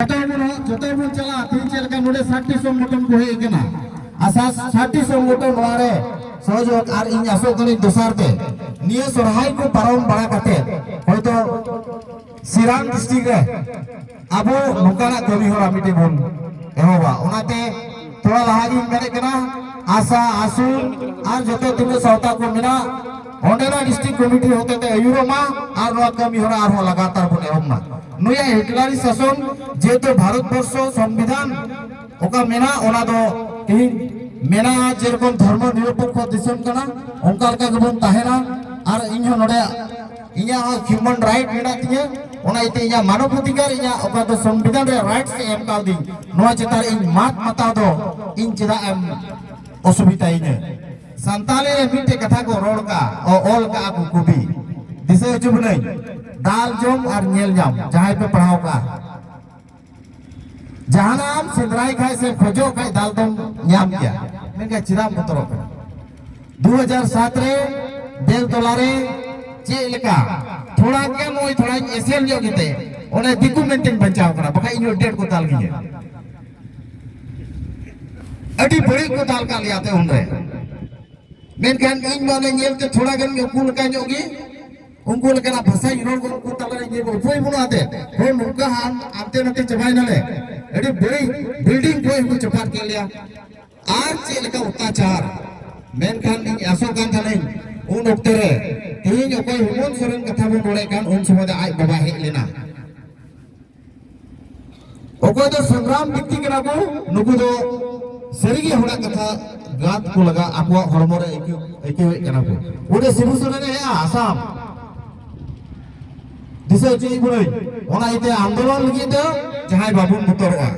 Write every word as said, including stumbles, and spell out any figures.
ᱡᱚᱛᱚ ᱵᱚᱱ, ᱡᱚᱛᱚ ᱵᱚᱱ ᱪᱟᱞᱟᱜᱼᱟ᱾ ᱛᱮᱦᱮᱧ ᱪᱮᱫ ᱞᱮᱠᱟ ᱱᱚᱰᱮ ᱥᱟᱴ ᱴᱤ ᱥᱚᱝᱜᱚᱴᱷᱚᱱ ᱠᱚ ᱦᱮᱡ ᱟᱠᱟᱱᱟ, ᱟᱥᱟ ᱥᱟᱴ ᱴᱤ ᱥᱚᱝᱜᱚᱴᱷᱚᱱ ᱱᱚᱣᱟ ᱨᱮ ᱥᱚᱦᱚᱡᱳᱜᱽ, ᱟᱨ ᱤᱧ ᱟᱥᱚᱜ ᱠᱟᱹᱱᱟᱹᱧ ᱫᱚᱥᱟᱨ ᱛᱮ ᱱᱤᱭᱟᱹ ᱥᱚᱨᱦᱟᱭ ᱠᱚ ᱯᱟᱨᱚᱢ ᱵᱟᱲᱟ ᱠᱟᱛᱮ ᱦᱚᱭᱛᱚ ᱥᱤᱨᱟᱝ ᱰᱤᱥᱴᱨᱤᱠᱴ ᱨᱮ ᱟᱵᱚ ᱱᱚᱝᱠᱟᱱᱟᱜ ᱠᱟᱹᱢᱤ ᱦᱚᱨᱟ ᱢᱤᱫᱴᱮᱡ ᱵᱚᱱ ᱮᱦᱚᱵᱟ᱾ ᱚᱱᱟᱛᱮ ᱛᱷᱚᱲᱟ ᱞᱟᱦᱟ ᱜᱤᱧ ᱢᱮᱱᱮᱫ ᱠᱟᱱᱟ, ᱟᱥᱟ, ᱟᱥᱩᱞ ᱟᱨ ᱡᱚᱛᱚ ᱛᱤᱱᱟᱹᱜ ᱥᱟᱶᱛᱟ ᱠᱚ ᱢᱮᱱᱟᱜ, ᱚᱸᱰᱮᱱᱟᱜ ᱰᱤᱥᱴᱨᱤᱠᱴ ᱠᱚᱢᱤᱴᱤ ᱦᱚᱛᱮᱛᱮ ᱟᱹᱭᱩᱨᱚᱜ ᱢᱟ ᱟᱨ ᱱᱚᱣᱟ ᱠᱟᱹᱢᱤ ᱦᱚᱨᱟ ᱟᱨᱦᱚᱸ ᱞᱟᱜᱟᱛᱟᱨ ᱵᱚᱱ ᱮᱦᱚᱵ ᱢᱟ᱾ ᱱᱩᱭᱟᱜ ᱦᱤᱴᱞᱟᱨᱤ ᱥᱟᱥᱚᱱ ᱡᱮᱦᱮᱛᱩ ᱵᱷᱟᱨᱚᱛ ᱵᱚᱨᱥᱚ ᱥᱚᱝᱵᱤᱫᱷᱟᱱ ᱚᱠᱟ ᱢᱮᱱᱟᱜ, ᱚᱱᱟ ᱫᱚ ᱛᱮᱦᱮᱧ ᱢᱮᱱᱟᱜᱼᱟ, ᱡᱮᱨᱚᱠᱚᱢ ᱫᱷᱚᱨᱢᱚ ᱱᱤᱨᱚᱯᱮᱠᱠᱷᱚ ᱫᱤᱥᱚᱢ ᱠᱟᱱᱟ, ᱚᱱᱠᱟ ᱞᱮᱠᱟ ᱜᱮᱵᱚᱱ ᱛᱟᱦᱮᱱᱟ᱾ ᱟᱨ ᱤᱧ ᱦᱚᱸ ᱱᱚᱰᱮ ᱤᱧᱟᱹᱜ ᱦᱚᱸ ᱦᱤᱭᱩᱢᱮᱱ ᱨᱟᱭᱤᱴ ᱢᱮᱱᱟᱜ ᱛᱤᱧᱟᱹ, ᱚᱱᱟ ᱤᱭᱟᱹᱛᱮ ᱤᱧᱟᱹᱜ ᱢᱟᱱᱚᱵ ᱚᱫᱷᱤᱠᱟᱨ, ᱤᱧᱟᱹᱜ ᱚᱠᱟ ᱫᱚ ᱥᱚᱝᱵᱤᱫᱷᱟᱱ ᱨᱮ ᱨᱟᱭᱤᱴᱥ ᱮ ᱮᱢ ᱠᱟᱣᱫᱤᱧ, ᱱᱚᱣᱟ ᱪᱮᱛᱟᱱ ᱨᱮ ᱤᱧ ᱢᱟᱛ ᱢᱟᱛᱟᱣ ᱫᱚ ᱤᱧ ᱪᱮᱫᱟᱜ ᱮᱢ ᱚᱥᱩᱵᱤᱫᱷᱟᱭᱤᱧᱟᱹ? ᱥᱟᱱᱛᱟᱲᱤ ᱨᱮ ᱢᱤᱫᱴᱮᱡ ᱠᱟᱛᱷᱟ ᱠᱚ ᱨᱚᱲ ᱠᱟᱜᱼᱟ, ᱚ-, ᱚᱞ ᱠᱟᱜᱼᱟ ᱠᱚ ᱠᱚᱵᱤ, ᱫᱤᱥᱟᱹ ᱦᱚᱪᱚ ᱵᱚᱱᱟᱹᱧ, ᱫᱟᱞ ᱡᱚᱢ ᱟᱨ ᱧᱮᱞ ᱧᱟᱢ, ᱡᱟᱦᱟᱸᱭ ᱯᱮ ᱯᱟᱲᱦᱟᱣ ᱠᱟᱜᱼᱟ, ᱡᱟᱦᱟᱱᱟᱜ ᱮᱢ ᱥᱮᱸᱫᱽᱨᱟᱭ ᱠᱷᱟᱡ ᱥᱮ ᱠᱷᱚᱡᱚᱜ ᱠᱷᱟᱡ ᱫᱟᱞ ᱫᱚᱢ ᱧᱟᱢ ᱜᱮᱭᱟ, ᱢᱮᱱᱠᱷᱟᱱ ᱪᱮᱫᱟᱜ ᱮᱢ ᱵᱚᱛᱚᱨᱚᱜ ᱠᱟᱱᱟ? ᱫᱩ ᱦᱟᱡᱟᱨ ᱥᱟᱛ ᱨᱮ ᱵᱮᱞᱛᱚᱞᱟ ᱨᱮ ᱪᱮᱫ ᱞᱮᱠᱟ ᱛᱷᱚᱲᱟ ᱜᱮ ᱱᱚᱜᱼᱚᱭ ᱛᱷᱚᱲᱟᱧ ᱮᱥᱮᱞ ᱧᱚᱜ ᱠᱟᱛᱮ ᱚᱱᱮ ᱫᱤᱠᱩ ᱢᱮᱱᱛᱮᱧ ᱵᱟᱧᱪᱟᱣ ᱠᱟᱱᱟ, ᱵᱟᱠᱷᱟᱡ ᱤᱧ ᱦᱚᱸ ᱰᱮᱰ ᱠᱚ ᱫᱟᱞ ᱜᱤᱧᱟᱹ᱾ ᱟᱹᱰᱤ ᱵᱟᱹᱲᱤᱡ ᱠᱚ ᱫᱟᱞ ᱠᱟᱜ ᱞᱮᱭᱟ ᱛᱮ ᱩᱱᱨᱮ᱾ ᱢᱮᱱᱠᱷᱟᱱ ᱤᱧ ᱢᱟ ᱚᱱᱮ ᱧᱮᱞᱛᱮ ᱛᱷᱚᱲᱟ ᱜᱟᱱ ᱩᱱᱠᱩ ᱞᱮᱠᱟ ᱧᱚᱜ ᱜᱮ, ᱩᱱᱠᱩ ᱞᱮᱠᱟᱱᱟᱜ ᱵᱷᱟᱥᱟᱧ ᱨᱚᱲ ᱜᱚᱫ ᱩᱱᱠᱩ ᱛᱟᱞᱟᱨᱮ ᱧᱮᱞ ᱩᱯᱟᱹᱭ ᱵᱟᱹᱱᱩᱜ ᱟᱛᱮ, ᱦᱚᱲ ᱱᱚᱝᱠᱟ ᱦᱟᱱ-, ᱦᱟᱱᱛᱮ ᱱᱟᱛᱮ ᱪᱟᱵᱟᱭ ᱱᱟᱞᱮ, ᱟᱹᱰᱤ ᱵᱟᱹᱲᱤᱡ ᱵᱤᱞᱰᱤᱝ ᱠᱷᱚᱱ ᱦᱚᱸᱠᱚ ᱪᱟᱯᱟᱫ ᱠᱮᱫ ᱞᱮᱭᱟ᱾ ᱟᱨ ᱪᱮᱫ ᱞᱮᱠᱟ ᱚᱛᱛᱟᱪᱟᱨ! ᱢᱮᱱᱠᱷᱟᱱ ᱤᱧ ᱟᱥᱚᱜ ᱠᱟᱱ ᱛᱟᱦᱮᱱᱟᱹᱧ ᱩᱱ ᱚᱠᱛᱮ ᱨᱮ, ᱛᱮᱦᱮᱧ ᱚᱠᱚᱭ ᱦᱮᱢᱚᱱᱛ ᱥᱚᱨᱮᱱ ᱠᱟᱛᱷᱟ ᱵᱚᱱ ᱨᱚᱲᱮᱫ ᱠᱟᱱ, ᱩᱱ ᱥᱚᱢᱚᱭ ᱫᱚ ᱟᱡ ᱵᱟᱵᱟ ᱦᱮᱡ ᱞᱮᱱᱟ᱾ ᱚᱠᱚᱭ ᱫᱚ ᱥᱚᱝᱜᱨᱟᱢ ᱵᱮᱠᱛᱤ ᱠᱟᱱᱟ ᱠᱚ, ᱱᱩᱠᱩ ᱫᱚ ᱥᱟᱹᱨᱤᱜᱮ ᱦᱚᱲᱟᱜ ᱠᱟᱛᱷᱟ ᱜᱟᱛ ᱠᱚ ᱞᱟᱜᱟ ᱟᱠᱚᱣᱟᱜ ᱦᱚᱲᱢᱚ ᱨᱮ ᱟᱹᱭᱠᱟᱹᱣ, ᱟᱹᱭᱠᱟᱹᱣᱮᱫ ᱠᱟᱱᱟ ᱠᱚ᱾ ᱚᱸᱰᱮ ᱥᱤᱵᱩ ᱥᱚᱨᱮᱱ ᱮ ᱦᱮᱡᱼᱟ ᱟᱥᱟᱢ, ᱫᱤᱥᱟᱹ ᱦᱚᱪᱚᱭᱮᱫ ᱵᱚᱱᱟᱹᱧ, ᱚᱱᱟ ᱤᱭᱟᱹᱛᱮ ᱟᱱᱫᱳᱞᱚᱱ ᱞᱟᱹᱜᱤᱫ ᱫᱚ ᱡᱟᱦᱟᱸᱭ ᱵᱟᱵᱚᱱ ᱵᱚᱛᱚᱨᱚᱜᱼᱟ᱾